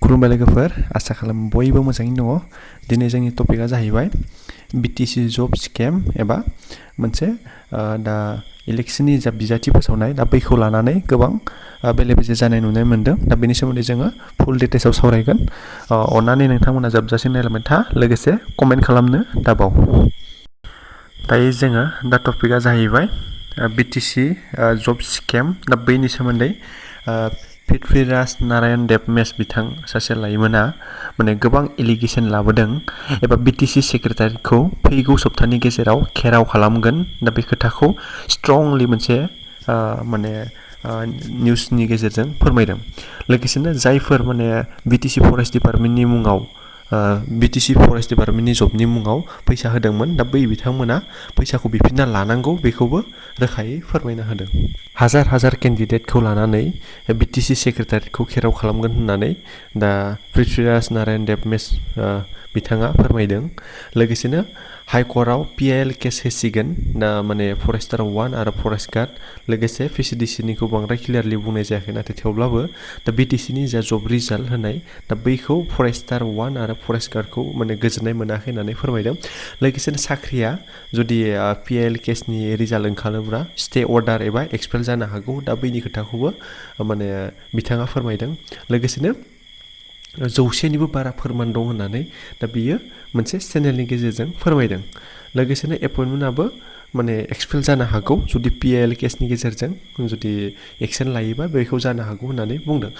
खुलुमबाय लोगोफोर आसा खालाम बयबो मोजाङैनो दङ दिनै जोंनि टपिकआ जाहैबाय BTC जब स्केम एबा मोनसे दा इलेक्शननि जा बिजाथि फोसावनाय दा बैखौ लानानै गोबां बेले-बेजे जानाय नुनो मोनदों दा बेनि सोमोन्दै जोङो फुल डिटेल्सआव सावरायगोन अन्नानै नोंथांमोना जोबजासिम नायलांबाय था लोगोसे कमेन्ट खालामनो दाबाव दायो जोङो दा टपिकआ जाहैबाय BTC जब स्केम दा बैनि सोमोन्दै पृथ्वीराज नारायण देबमेश बिथां सासे लाइमोना माने गोबां एलिगेशन लाबोदों एबा BTC सेक्रेटारिखौ फैगौ सप्तानि गेजेराव घेराव खालामगोन दा बे खोथाखौ स्ट्रंलि मोनसे माने निउसनि गेजेरजों फोरमायदों लोगोसेनो जायफोर माने BTC फरेस्ट डिपार्टमेन्टनि मुङाव BTC फरेस्ट डिपार्टमेन्टनि जबनि मुङाव फैसा होदोंमोन दा बै बिथांमोना फैसाखौ बिफिनना लानांगौ बेखौबो रोखायै फोरमायना होदों हाजार केन्डिडेटखौ लानानै BTC सेक्रेटारिखौ घेराव खालामगोन होननानै दा पृथ्वीराज नारायण देबमेश बिथाङा फोरमायदों लोगोसेनो हाइकर्टआव PIL केस होसिगोन दा माने फरेस्टार 1 आरो फरेस्ट गार्ड लोगोसे PCDCनिखौ बांद्राय क्लियारलि बुंनाय जायाखै नाथाय थेवब्लाबो दा BTCनि जा जब रिजाल्ट होनाय दा बैखौ फरेस्टार 1 आरो फरेस्ट गार्डखौ माने गोजोननाय मोनाखै होननानै फोरमायदों लोगोसेनो साख्रिया जुदि PIL केसनि रिजाल्ट ओंखारोब्ला स्टे अर्डार एबा एक्सपेल जानो हागौ दा बैनि खोथाखौबो माने बिथाङा फोरमायदों लोगोसेनो 100निबो बारा फोरमान दं होननानै दा बियो मोनसे चेनेलनि गेजेरजों फोरमायदों लोगोसेनो एपइन्टमेन्टआबो माने एक्सपेल जानो हागौ जुदि PIL केसनि गेजेरजों जुदि एक्सन लायोबा बेखौ जानो हागौ होननानै बुंदों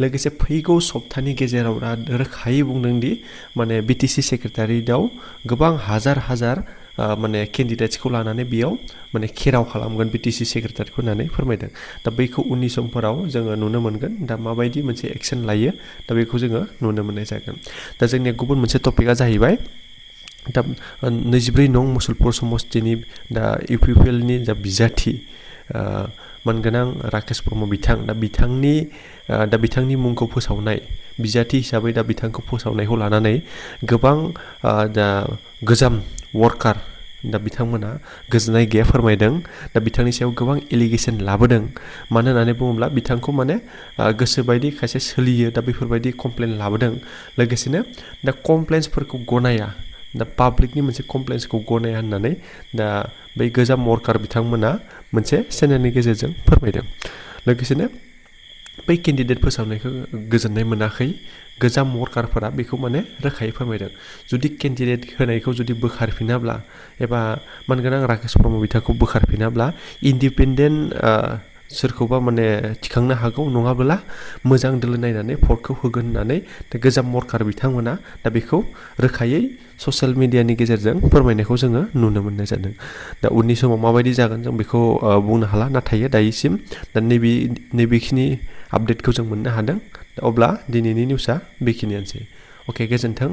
लोगोसे फैगौ सप्तानि गेजेराव रोखायै बुंदों दि माने BTC सेक्रेटारियाव गोबां हाजार माने केन्डिडेट्सखौ लानानै बेयाव माने घेराव खालामगोन BTC सेक्रेटारिखौ होननानै फोरमायदों दा बैखौ उननि समफोराव जोङो नुनो मोनगोन दा माबायदि मोनसे एक्सन लायो दा बेखौ जोङो नुनो मोननाय जागोन दा जोंनि गुबुन मोनसे टपिकआ जाहैबाय दा 24 नं मुसलपुर समस्तिनि दा UPPLनि जा बिजाथि मानगोनां राकेश ब्रह्म बिथां दा बिथांनि मुंखौ फोसावनाय बिजाथि हिसाबै दा बिथांखौ फोसावनायखौ लानानै गोबां दा गोजाम वर्कार दा बिथांमोना गोजोननाय गैया फोरमायदों दा बिथांनि सायाव गोबां एलिगेशन लाबोदों मानो होननानै बुङोब्ला बिथांखौ माने गोसोबायदि खायसे सोलियो दा बेफोरबायदि कमप्लेन लाबोदों लोगोसेनो दा कमप्लेन्सफोरखौ गनाया दा पाब्लिकनि मोनसे कमप्लेन्सखौ गनाया होननानै दा बै गोजाम वर्कार बिथांमोना मोनसे चेनेलनि गेजेरजों फोरमायदों लोगोसेनो बै केन्डिडेट फोसावनायखौ गोजोननाय मोनाखै गोजाम वर्कारफोरा बेखौ माने रोखायै फोरमायदों जुदि केन्डिडेट होनायखौ जुदि बोखारफिनाब्ला एबा मानगोनां राकेश ब्रह्म बिथांखौ बोखारफिनाब्ला इन्डिपेन्डेन्ट सोरखौबा माने थिखांनो हागौ नङाब्ला मोजां दोलो नायनानै भटखौ होगोन होननानै दा गोजाम वर्कार बिथांमोना दा बेखौ रोखायै ससियेल मिडियानि गेजेरजों फोरमायनायखौ जोङो नुनो मोननाय जादों दा उननि समाव माबायदि जागोन जों बेखौ बुंनो हाला नाथाय दायोसिम दा नैबेखिनि आपडेटखौ जों मोननो हादों अब्ला दिनैनि निउसआ बेखिनियानोसै अके गोजोन्थों